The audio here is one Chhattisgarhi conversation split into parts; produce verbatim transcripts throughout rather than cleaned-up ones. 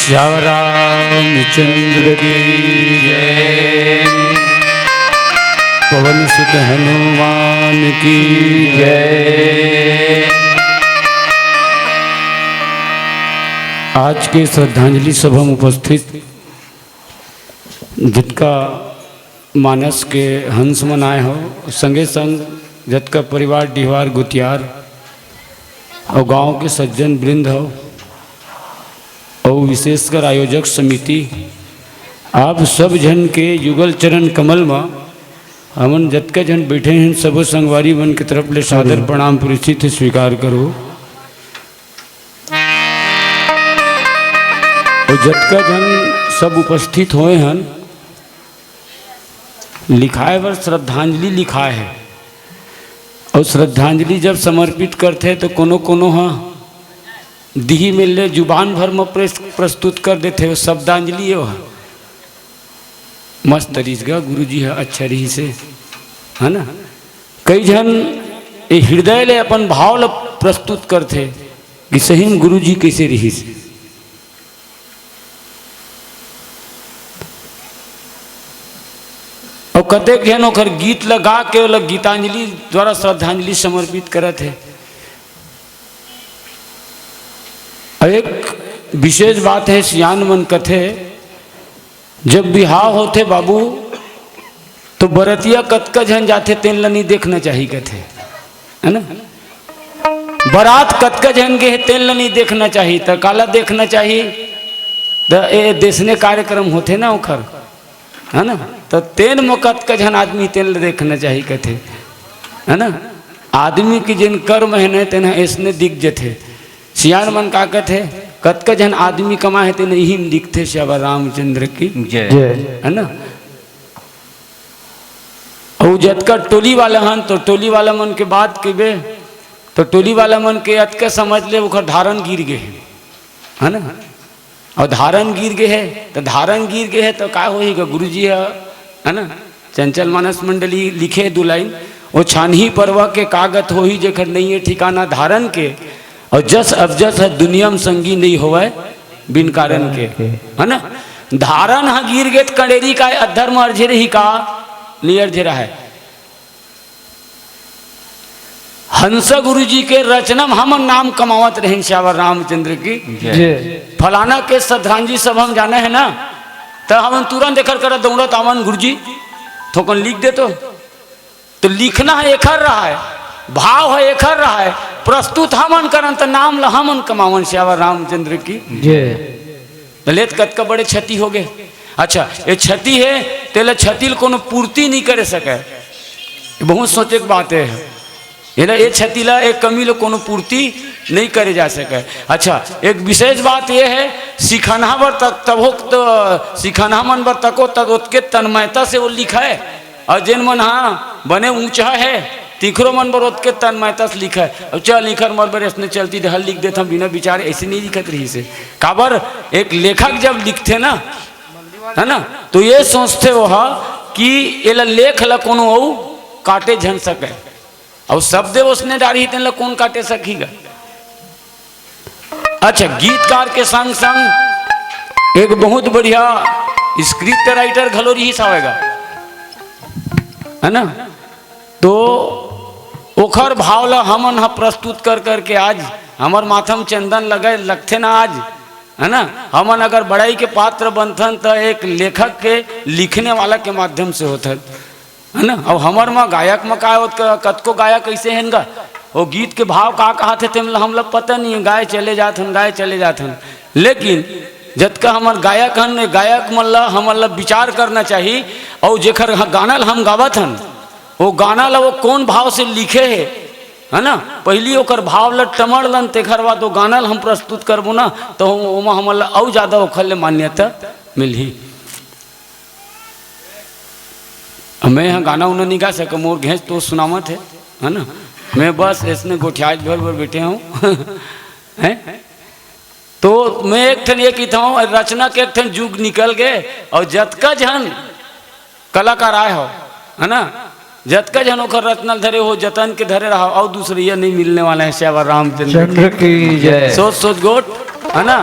श्याम रामचंद्र की जय। पवन सुत हनुमान की जय। आज के श्रद्धांजलि सभा में उपस्थित जतका मानस के हंस मन आए हो, संगे संग जतका परिवार डिहवार गुतियार अउ गांव के सज्जन वृंद हो, अउ विशेषकर आयोजक समिति, आप सब झन के युगल चरण कमल म हमन जतका झन बैठे हैं, सबो संगवारी मन के तरफ ले सादर प्रणाम पुरस्थित स्वीकार करो। अउ जतका झन सब उपस्थित होए हन, लिखाए बर श्रद्धांजलि लिखाए हे। अउ श्रद्धांजलि जब समर्पित करथे, तो कोनो कोनो ह दिही में ले जुबान भर म प्रेस-, प्रस्तुत कर देथे, वो शब्दांजलि हे। वो ह मस्त रिहिस गा, गुरुजी ह अच्छा रिहिस हे, है ना? कई झन ये हृदय ले अपन भाव ल प्रस्तुत करथे कि सही में गुरुजी कैसे रिहिस। अउ कतेक झन ओकर गीत ल गा के ओला गीतांजलि द्वारा श्रद्धांजलि समर्पित करत हे। अउ एक विशेष बात हे, सियान मन कथे, जब बिहाव होथे बाबू, तो बरतिया कतका झन जाथे, तेन ल नहीं देखना चाही कथे, है ना? बरात कतका झन गे हे, तेन ल नहीं देखना चाही, त काला देखना चाही? त ए देसने कार्यक्रम होथे ना ओखर, है ना? त तेन म कतका झन आदमी, तेन ल देखना चाही कथे, है ना? आदमी के जेन कर्म हे न, तेन ह अइसने दिख जथे। सियान मन का कथे, कतका झन आदमी कमाए हे, तेन इही म दिखथे। श्याम रामचंद्र की जय। जय। है ना? अउ जतका टोली वाला हन, तो टोली वाला मन के बात कहिबे, तो टोली वाला मन के अतका समझ ले, ओखर धारन गिर गे हे, है ना? अउ धारन गिर गे हे, तो धारन गिर गे हे, तो का होही गा गुरुजी ह, है ना? चंचल मानस मंडली लिखे दू लाइन, "ओ छानही परवा के कागत होही, जेखर नइये ठिकाना धारन के, अउ जस अबजस ह दुनिया म संगी नइ होवय बिन कारण के।" है ना? धारन ह गिर गे त कंडेरी काय अधर म अरझे रही का? नइ अरझे रहय। हंसा गुरुजी के रचना म हमन नाम कमावत रहेन, श्याम रामचंद्र की। जय। जय। फलाना के श्रद्धांजलि सभा म जाना हे ना, त हमन तुरंत एखर करा दौड़त आवन, "गुरुजी, थोकन लिख दे तो।" तो लिखना ह एखर रहय, भाव ह एखर रहय, प्रस्तुत हमन करन, त नाम ल हमन कमावन, श्याम रामचंद्र की। जय। त ले त कतका बड़े क्षति होगे। अच्छा, ये क्षति हे, तेला क्षति ल कोनो पूर्ति नइ करे सकय। ये बहुत सोचे के बात हे। एला, ये क्षति ला, ये कमी ला कोनो पूर्ति नइ करे जा सकय। अच्छा, एक विशेष बात ये हे, सिखनहा बर तक, तभो तो सिखनहा मन बर तको, तक ओतके तन्मयता से वो लिखय। अउ जेन मन, हाँ, बने ऊंचा हे, तिखरो मन बर ओतके तन्मयता से लिखय। अब चल, इखर मर बर अइसने चलती डहल लिख देत हन बिना विचारे, अइसे नइ लिखत रहिस हे। काबर, एक लेखक जब लिखथे ना, है ना, तो ये सोचथे वो ह कि एला, लेख ला कोनो अउ काटे झन सकय। अउ शब्दे ओसने डारही, तेन ला कोन काटे सकही गा? अच्छा, गीतकार के संग संग एक बहुत बढ़िया स्क्रिप्ट राइटर घलो रिहिस हवय गा, है ना? तो ओखर भाव ला हमन ह प्रस्तुत कर करके आज हमर माथा म चंदन लगे लगथे ना आज, है ना? हमन अगर बड़ाई के पात्र बनथन, त एक लेखक के लिखने वाला के माध्यम से होथन, है ना? अब हमर म गायक म का होत, क-, कतको गायक अइसे हेन गा, वो गीत के भाव का कहाथे, तेन ल हमला पता नहीं हे, गाए चले जाथन, गाए चले जाथन। लेकिन जतका हमर गायक हन, गायक मन ल, हमन ल विचार करना चाही। अउ जेखर ह-, गाना ल हम गावत हन, वो गाना ल वो कोन भाव से लिखे हे, है ना? पहिली ओकर भाव ल टमड़ लन, तेखर बाद वो गाना ल हम प्रस्तुत करबो ना, तो ओमा हमन ल अउ ज्यादा ओखर ले मान्यता मिलही। मैं ह गाना उना नहीं गा सकव, मोर घेंच तो सुनावत हे, है ना? मैं बस अइसने गोठियाज भर भर बैठे हंव। हैं? तो मैं एक ठन ये कहिथंव, रचना के एक ठन जुग निकल गे, अउ जतका झन कलाकार आए हो, है ना, जतका झन ओखर रचना ल धरे हो, जतन के धरे रहो, अउ दूसरे ये नहीं मिलने वाला हे। श्याम रामचंद्र चंद्र की जय। सोच सोच गोठ, है ना?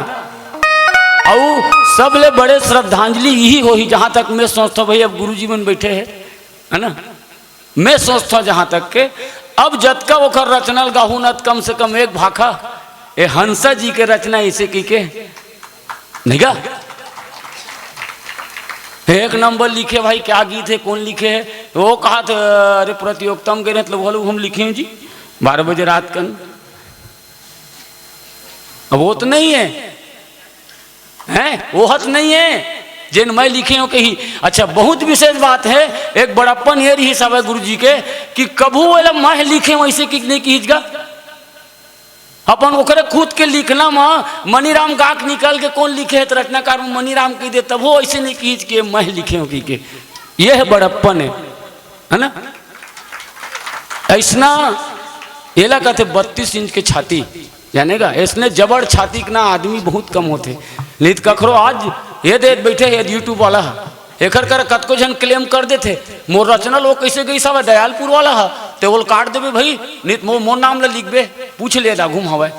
अउ सबले बड़े श्रद्धांजलि यही होही, जहाँ तक मैं सोचथों भाई, अब गुरुजी मन बैठे हे, है ना, मैं सोचथों जहाँ तक के, अब जतका ओकर रचना ल गाहूँ न, त कम से कम एक भाखा ए हंसा जी के रचना ऐसे की के, नहीं गा? एक नंबर लिखे भाई, क्या गीत है, कौन लिखे है? वो कहा था, अरे प्रतियोगिता में गए, मतलब वो हम लिखे हैं जी, बारह बजे रात कन। अब वो तो नहीं है, हैं? वो हत नहीं है, जेन मैं लिखे हो कही। अच्छा, बहुत विशेष बात है, एक बड़प्पन ये रही सब गुरु जी के, कि कभू वाला मैं लिखे हो ऐसे कि नहीं कीज गा। अपन ओकरे खुद के लिखना म मनीराम गाक निकाल के कौन लिखे है, तो रचनाकार में मनीराम कह दे, तब वो ऐसे नहीं कीज के मैं लिखे हो की के। ये है बड़प्पन है, है ना? ऐसना एला कहते बत्तीस इंच के छाती, जाने का? ऐसने जबड़ छाती के ना आदमी बहुत कम होते। नहीं तो कखरो आज ये दे बैठे है YouTube वाला है, एकर कर कतको झन claim कर देथे, मोर रचना लोग कैसे गई सब दयालपुर वाला है, ते ओल काट देबे भाई, नहीं तो मोर, मोर नाम ला लिखबे, पूछ ले दा घूम हवै।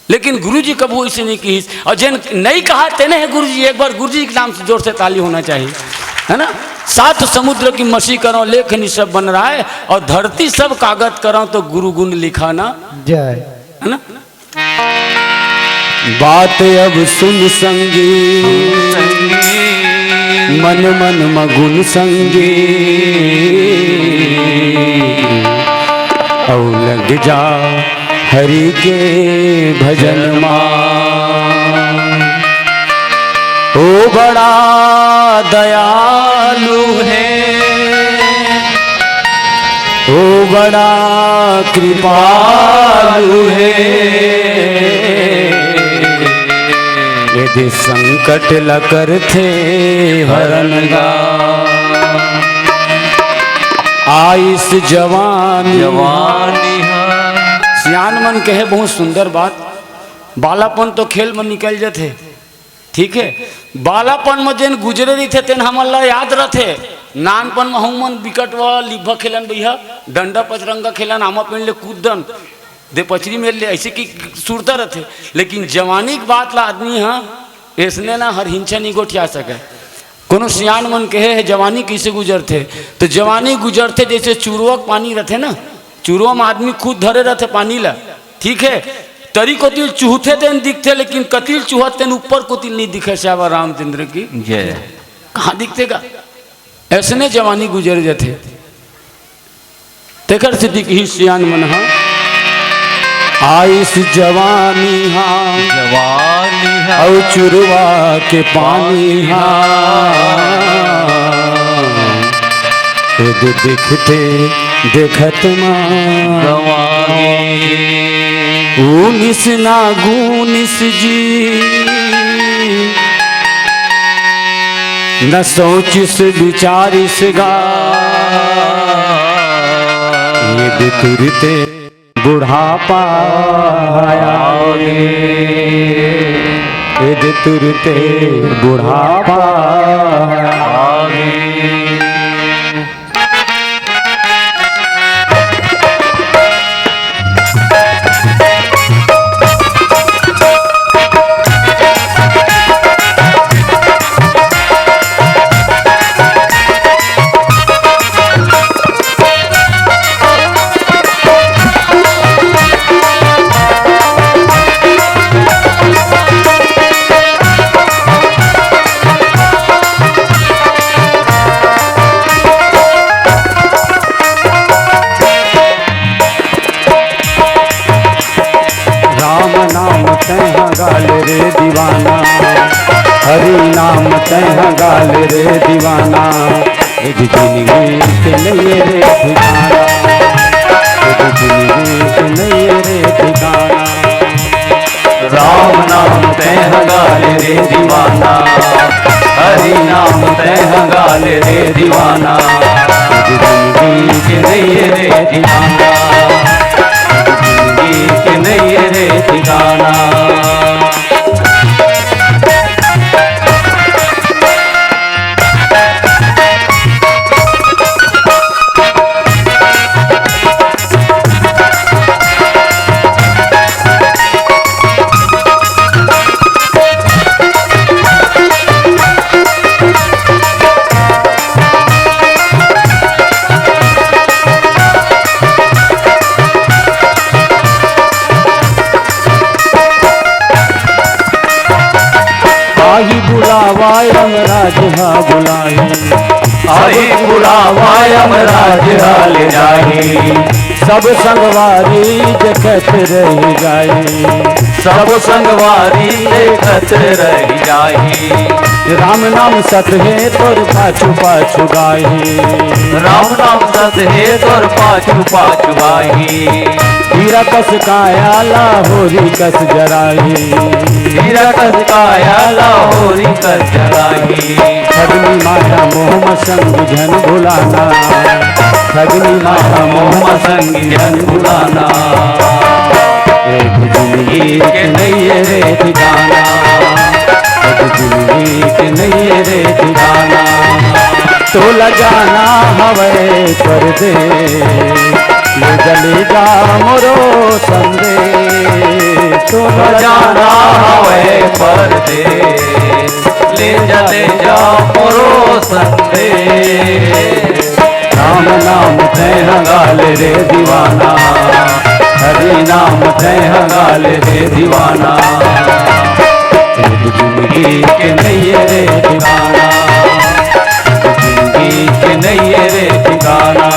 लेकिन गुरुजी कभू ऐसे नहीं कहिस। और जेन नहीं कहा तेने है गुरुजी, एक बार गुरुजी के नाम से जोर से ताली होना चाहिए, है ना? सात समुद्र की मसी करो लेख निसब बन रहा है, और धरती सब कागज करो तो गुरु गुण लिखा ना, जय। है ना? बात अब सुन संगी, मन मन मगुन संगी, औ लग जा हरि के भजन मा। ओ बड़ा दयालु है, ओ बड़ा कृपालु है, यदि संकट ल करथे हरन गा। आइस जवानी जवानी हा। सियान मन कहे बहुत सुंदर बात, बालापन तो खेल में निकल जाथे, ठीक है, बालापन में जेन गुजरे रहिथे तेन हमन ला याद रथे। नानपन में हमन बिकट व लिब्बा खेलन भैया, डंडा पचरंगा खेलन, आमा पेड़ ले कूदन, दे पचरी मेर ले, ऐसे की सुरता रथे। लेकिन जवानी के बात ला आदमी हा ऐसने ना हर हिंसा नहीं गोठिया सके। कोनो सियान मन कहे है जवानी कैसे गुजरथे, तो जवानी गुजरथे जैसे चुरुआ के पानी रथे ना, चुरुआ में आदमी खुद धरे रथे पानी ला, ठीक है, तरी कोतिल चूहथे तेन दिखथे, लेकिन कतिल चूहत तेन ऊपर कोतिल नहीं दिखे। श्यावर रामचंद्र की जय। कहाँ दिखथे का? ऐसने जवानी गुजर जाथे। तेकर सेती कही सियान मन हा, आइस जवानी हा, जवानी हा। अउ चुरवा के पानी हा। खुद दिखते देखत मा गंवागे। उनिस ना गुनिस जी, न सोचिस बिचारिस गा। ये तुरते बुढ़ापा आगे, ये तुरते बुढ़ापा आगे। राम नाम तैं गाल रे दीवाना, हरि नाम तैं गाल रे दीवाना। एक जिंदगी के लिए रे ठिकाना, एक जिंदगी के लिए रे ठिकाना। राम नाम तैं गाल रे दीवाना, हरि नाम तैं गाल रे दीवाना। जिंदगी के नैये रे ठिकाना, जिंदगी के नैये रे ठिकाना। बुलावा यमराज हा बुलाही। अरे बुलावा यमराज हा ले जाही। सब संगवारी देखत रहि जाही। सब संगवारी देखत रहि जाही। राम नाम सत हे तोर पाछू पाछू गाही। राम नाम सत हे तोर पाछू पाछू गाही। हीरा कस काया ला होरी कस जराही। हीरा कस काया ला होरी कस जराही। ठगनी माया मोह मसंग झन भुलाना। ठगनी माया मोह मसंग झन भुलाना। एक जिंदगी के नइये रे ठिकाना। एक जिंदगी के नइये रे ठिकाना। तोला जाना हवय परदेस। ले जा, ले जा मोरो संदेस। तोला जाना हवय परदेस। ले जा, ले जा मोरो संदेस। राम नाम तैं ह गा ले रे दीवाना। हरि नाम तैं ह गा ले रे दीवाना। एक जिंदगी के नइये रे ठिकाना। एक जिंदगी के नइये रे ठिकाना।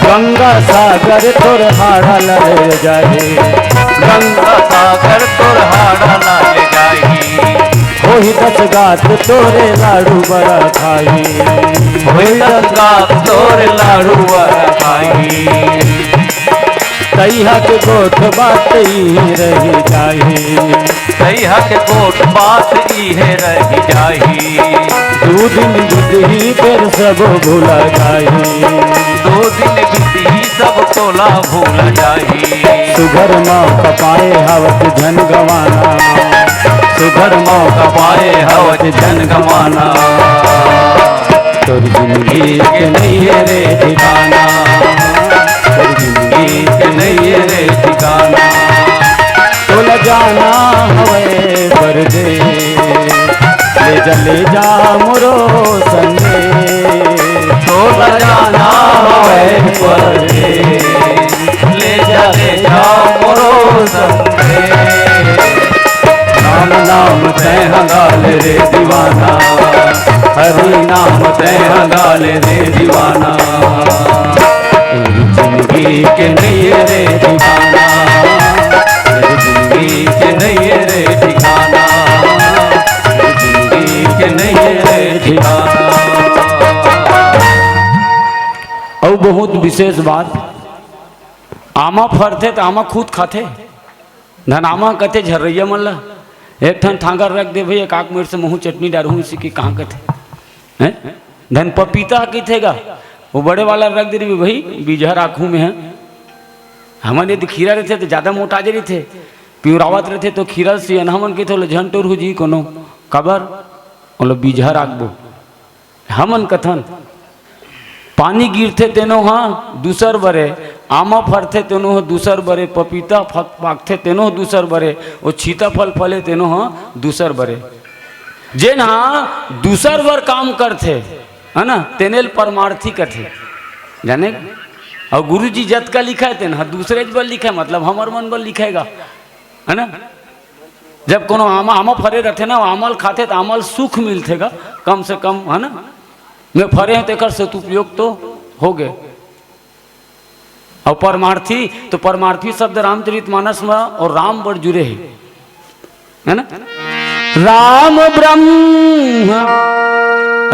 गंगा सागर तोर हाड़ा ला ले जाही। गंगा सागर तोर हाड़ा ला ले जाही। होही दस गात तोरे लाड़ू बरा खाही। होही दस गात तोरे लाड़ू बरा खाही। तइहा के गोठ बात इहे रहि जाही। तइहा के गोठ बात इहे रहि जाही। दू दिन बीतही फेर सब भुला जाही। दू दिन बीतही सब तोला भुला जाही। सुघर मौका पाए हवत झन गवाना। सुघर मौका पाए हवत झन गवाना। तोर जिंदगी के नइये रे ठिकाना। तोर जिंदगी के नइये रे ठिकाना। तोला जाना हवय परदेस। ले जा, ले जा मोरो संदेस। तोला जाना हवय परदेस। ले जा, ले जा मोरो संदेस। राम नाम तैं ह गा ले रे दीवाना। हरि नाम तैं ह गा ले रे दीवाना। तोर जिंदगी के नइये रे ठिकाना। तोर जिंदगी के नइये रे ठिकाना। तोर जिंदगी के नइये रे ठिकाना। अउ बहुत विशेष बात, आमा फरथे त आमा खुद खाथे। धन आमा कथे झर्रइया मन ला, एक ठन ठांगर रख दे भई, एक आंख मेर से महूं चटनी डारहूं इसी के कहां कथे। हैं? धन पपीता कथे गा, वो बड़े वाला रख दे रही भई, बीजहा राखहूं मैं ह। हमन यदि खीरा रहिथे त जादा मोटा जे रहिथे, पिंवरावत रहिथे त खीरा से अनहा मन कथे, "ओला झन टोरहू जी कोनो।" काबर? ओला बीजहा राखबो। हमन कथन, पानी गिरथे तेनो ह दूसर बरे, आमा फरथे तेनो ह दूसर बरे, पपीता फ-, पाकथे तेनो ह दूसर बरे, ओ छीता फल फले तेनो ह दूसर बरे। जेन ह दूसर बर काम करथे, है ना, तेने ल परमार्थी कथे। जाने? अउ गुरुजी जतका लिखाय तेन ह दूसरेच बर लिखाय, मतलब हमर मन बर लिखाय गा, है ना? जब कोनो आमा, आमा फरे रथे ना, आमा ल खाथे त आमा ल सुख मिलथे गा, कम से कम, है ना? मैं फरे हंव तेकर सदुपयोग तो होगे। अउ परमार्थी, तो परमार्थी शब्द रामचरितमानस म अउ राम बड़ जुरे हे, है ना? राम ब्रह्म,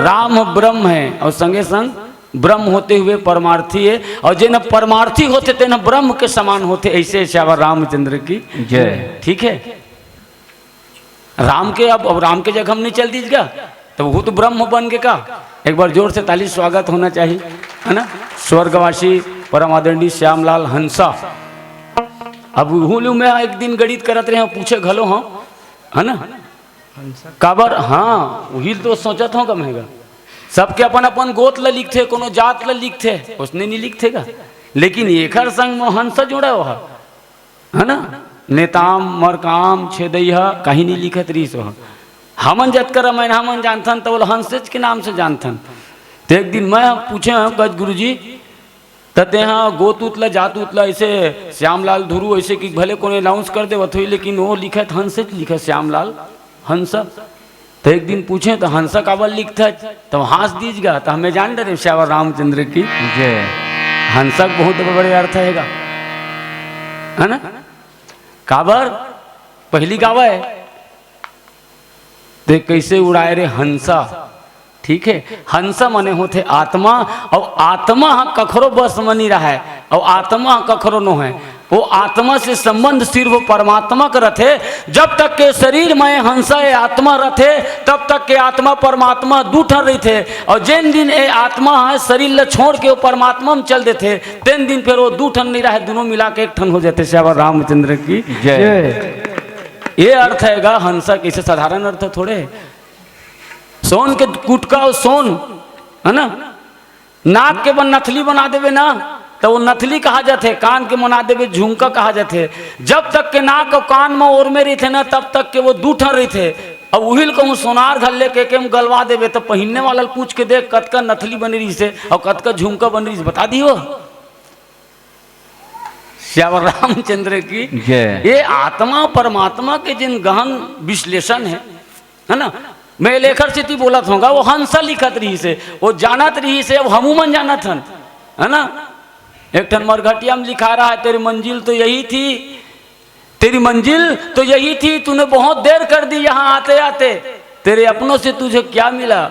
राम ब्रह्म हे अउ संगे संग ब्रह्म होते हुए परमार्थी हे, अउ जेन परमार्थी होथे तेन ब्रह्म के समान होथे। अइसे सियावर रामचंद्र की जय। ठीक हे, राम के अब, अब राम के जगह म नइ चल दीस गा, त ओहू तो ब्रह्म बन गे का? एक बार जोर से ताली, स्वागत होना चाहिए, है ना? स्वर्गवासी परम आदरणीय श्यामलाल हंसा। अब ओहू ले मैं एक दिन गणित करत रहेंव, पूछे घलो हंव, है ना? काबर, हाँ, उही तो सोचत हों कम हेगा। सबके अपन अपन गोत ल लिखथे, कोनो जात ल लिखथे, ओसने नहीं लिखथे गा। लेकिन एकर संग में हंस जुड़े हो, है ना? नेताम, मरकाम, छेदैहा, कहीं नहीं लिखत रहिस हो। हमन जतका रमैन हमन जानथन, तो बोला हंसेच के नाम से जानथन। तो एक दिन मैं पूछे हूँ, गज गुरुजी, त तेहा गोत उत ला, जात उत ला, ऐसे श्यामलाल धुरू, ऐसे कि भले कोनो अनाउंस कर देवत होही, लेकिन वो लिखत हंसेच लिखत श्यामलाल हंस। तो एक दिन पूछे, तो हंसा काबर लिखत है? तो हंस दीज गा, तो हमें जान डरे श्यावर रामचंद्र की। जय। हंसा के बहुत बड़े अर्थ है गा, है ना? काबर पहली गावा है, ते कैसे उड़ाए रे हंसा। ठीक है, हंसा मने होथे आत्मा, और आत्मा ह कखरो बस म नहीं रहे, और आत्मा ह कखरो नो है। वो आत्मा से संबंध सिर्फ परमात्मा के रथे। जब तक के शरीर में हंसा ए आत्मा रथे, तब तक के आत्मा परमात्मा दू ठन रहिथे। और जेन दिन ए आत्मा ह शरीर ल छोड़ के वो परमात्मा में चल देथे, तेन दिन फिर वो दू ठन नहीं रहे, दोनों मिला के एक ठन हो जाथे। श्यावर रामचंद्र की जय। ये अर्थ है गा हंसा, कैसे साधारण अर्थ थोड़े। सोन के कुटका और सोन, है ना, नाक के बन नथली बना देवे ना, तो वो नथली कहा जाथे, कान के बना देवे झुमका कहा जाथे। जब तक के नाक और कान में ओर में रहिथे ना, तब तक के वो दू ठन रहिथे। अब उहिल कहूँ सोनार घर लेके के में गलवा देवे, तो पहिनने वाला ल पूछ के देख, कतका नथली बने रहिसे और कतका झुमका बने रहिसे, बता दियो। श्यावर रामचंद्र की जय। ये आत्मा परमात्मा के जिन गहन विश्लेषण है, है ना? मैं लेखर सेती बोलत होंगा, वो हंसा लिखत रहिसे, वो जानत रहिसे, अब हमू मन जानत हन, है ना? एक ठन मरघटिया में लिखा रहा है, तेरी मंजिल तो यही थी, तेरी मंजिल तो यही थी, तूने बहुत देर कर दी यहाँ आते आते, तेरे अपनों से तुझे क्या मिला,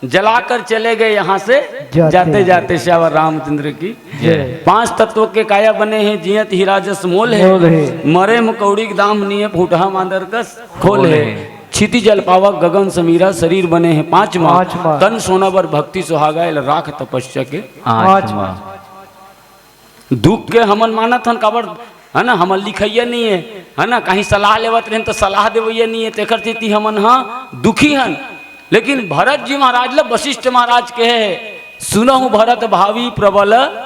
जलाकर चले गए यहाँ से जाते जाते जाते। जाते। श्यावर रामचंद्र की जय। पांच तत्व के काया बने हैं, जियत हीरा जस मोल है। मोल है। मरे मकौड़ी के दाम निये, फूटहा मांदर कस खोल खोल है। है। क्षिति जल पावक गगन समीरा, शरीर बने हैं पांच मां। पांच मां। तन सोना बर भक्ति सुहागा, एला राख तपस्या के आंच आंच मां। मां। दुख के हमन मानत हन, काबर, है ना, हमन लिखइया नहीं है, है ना, कहीं सलाह लेवत रहन तो सलाह देवइया नहीं है, तेकर सेती हमन हा दुखी हन। लेकिन भरत जी महाराज ल वशिष्ठ महाराज कहे है, "सुनहु भरत भावी प्रबल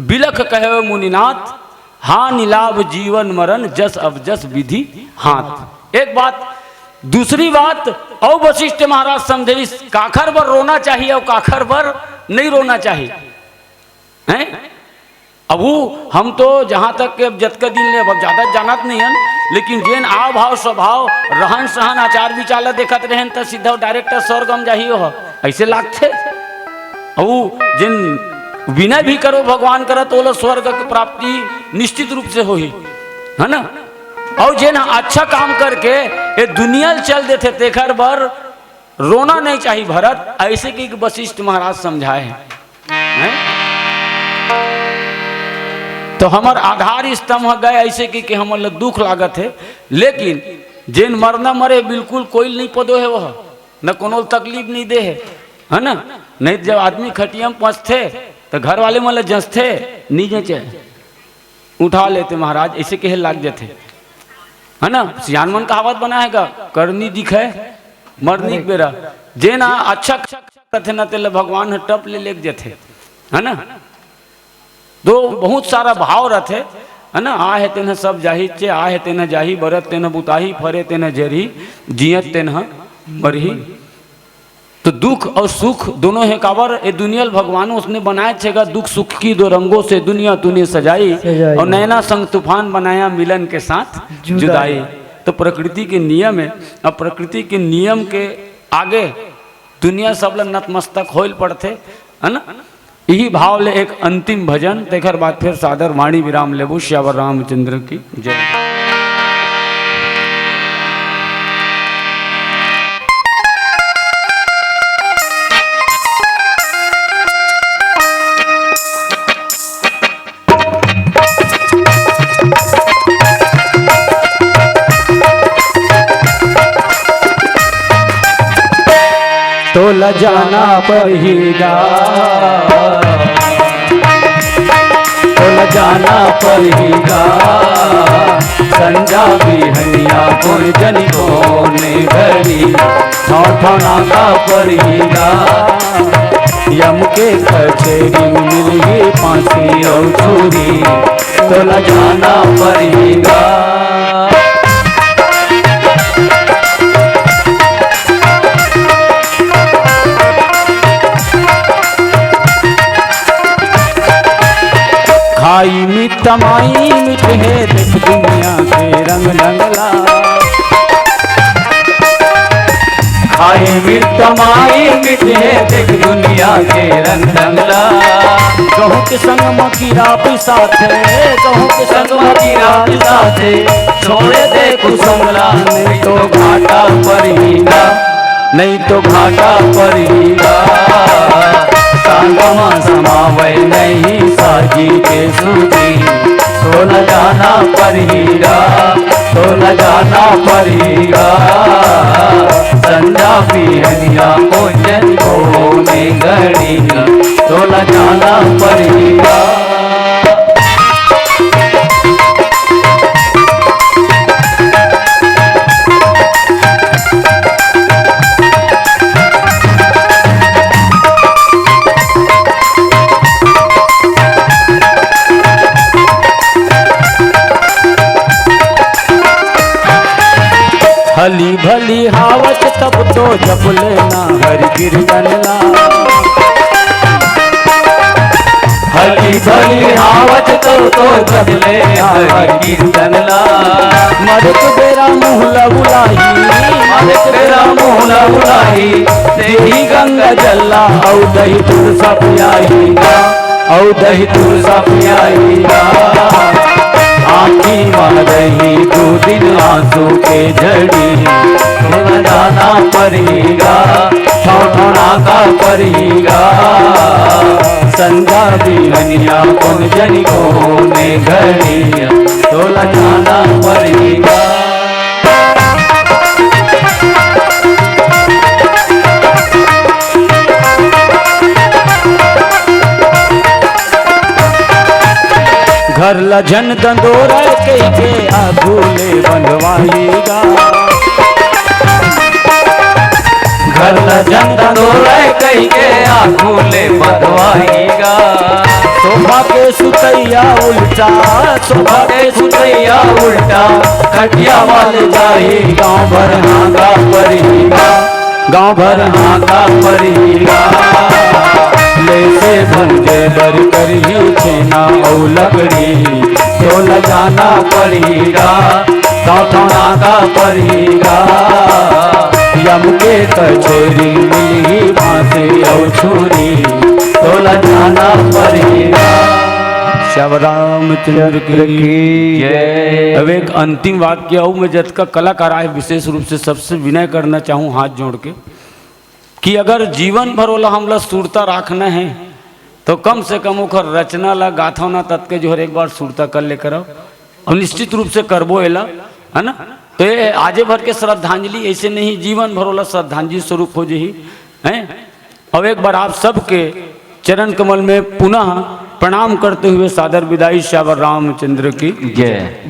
बिलख कहे मुनिनाथ, हानि लाभ जीवन मरण जस अब जस विधि हाथ।" एक बात, दूसरी बात, और वशिष्ठ महाराज समझे इस काखर बर रोना चाहिए और काखर बर नहीं रोना चाहिए। हैं? अब वो, हम तो जहाँ तक के अब जतका दिन ले, अब ज्यादा जानत नहीं हन, लेकिन जेन आव भाव, स्वभाव, रहन सहन, आचार विचार ला देखत रहेन, त सीधा डायरेक्ट स्वर्ग म जाही ओह, ऐसे लागथे। अउ जेन विनय भी करो भगवान करा, तो ओला स्वर्ग के प्राप्ति निश्चित रूप से होही, है ना? अउ जेन अच्छा काम करके ये दुनिया ल चल देथे, तेखर बर रोना नहीं चाहिए भरत, ऐसे कि वशिष्ठ महाराज समझाए हैं, हैं? तो हमर आधार स्तंभ ह गए, ऐसे कि, कि हमन ल दुख लागत है। लेकिन जेन मरना मरे, बिल्कुल कोई नहीं पदो है, वह न कोनो ल तकलीफ नहीं दे है, है ना? नहीं तो जब आदमी खटिया में पसथे तो घर वाले मन ल जंचथे, नहीं जंचे। उठा लेते महाराज, ऐसे कहे लाग जथे, है ना? सियान मन कहावत बना है गा, "करनी दिखे मरनी के बेरा।" जे ना अच्छा करथे ना, तेला भगवान ह टप ले लेग जथे, है ना? तो बहुत सारा भाव रथे, है ना? आ है तेन ह सब जाही, चे आ है तेन ह जाही, बरत तेन ह बुताही, फरे तेन ह जरही, जियत तेन ह मरही। तो दुख और सुख दोनों है, काबर ए दुनिया ल भगवान उसने बनाए छेगा, दुख सुख की दो रंगों से दुनिया तूने सजाई, सजाई। और नैना संग तूफान बनाया मिलन के साथ जुदाई। जुदाई। तो प्रकृति के नियम है, अब प्रकृति के नियम के आगे दुनिया सब ल नतमस्तक होइल पड़थे, है ना? इही भाव ले एक अंतिम भजन, तेखर बाद फिर सादर वाणी विराम लेबू। श्यावर रामचंद्र की जय। तोला जाना पड़हीगा, तोला जाना पड़हीगा, संझा बिहनिया कोन जनी कोन में घड़ी, ठौठौना का परिगा। यम के कचेरी में मिलही फांसी अउ छुरी, तोला जाना परिगा। खाई मित तमाई मित हे, देख दुनिया के रंग ढंगला। खाई मित तमाई मित हे, देख दुनिया के रंग ढंगला। गहूं के संग म कीरा पिसाथे, गहूं के संग म कीरा पिसाथे, छोड़े दे कुसुमला, नहीं तो घाटा परिगा। नहीं तो घाटा परिगा। संग म समावय नहीं साजी के सूजी, तोला जाना परिगा, तोला जाना परिगा। संझा बिहनिया कोचन को में घड़ी, तोला जाना परिगा। हली भली हावच तब तो जप लेना हरि कीर्तन ला। हली भली हावच तब तो जप लेना हरि कीर्तन ला। मरत बेरा मुंह ला बुलाही, मरत बेरा मुंह ला बुलाही, देही गंगा जल ला, अउ दही तुरसा पियाही गा। अउ दही तुरसा पियाही गा। आँखी म रही दू दिन आंसू के झड़ी, तोला जाना परिगा, ठौठौना का परिगा। संझा बिहनिया कोन जनी को में घड़ी, तोला जाना परिगा। घर ला झन दंदोरा कहिके आगू ले बंधवाही गा। घर ला झन दंदोरा कहिके आगू ले बंधवाही गा। सोफा के सुतैया उल्टा, सोफा के सुतैया उल्टा, खटिया वाले जाही गाँव भर हाँगा परिगा। गाँव भर हाँका परिगा। ले से भंजे बर करियो छेना अउ लकड़ी, तोला जाना परिगा, ठौठौना का परिगा। यम के कचेरी मिलही फांसी अउ छुरी, तोला जाना परिगा। श्याम रामचंद्र की जय। अब एक अंतिम वाक्य अउ मैं जतका कलाकार आए, विशेष रूप से सबसे विनय करना चाहूँ हाथ जोड़ के, कि अगर जीवन भर ओला हमला सुरता राखना हे, तो कम से कम ओखर रचना ला गाथव ना, ततके जोहर एक बार सुरता कर ले करव। अउ निश्चित रूप से करबो एला, है ना? तो ये आजे भर के श्रद्धांजलि, ऐसे नहीं जीवन भर ओला श्रद्धांजलि स्वरूप हो जही, हैं? अब एक बार आप सबके चरण कमल में पुनः प्रणाम करते हुए सादर विदाई, श्यावर रामचंद्र की जय।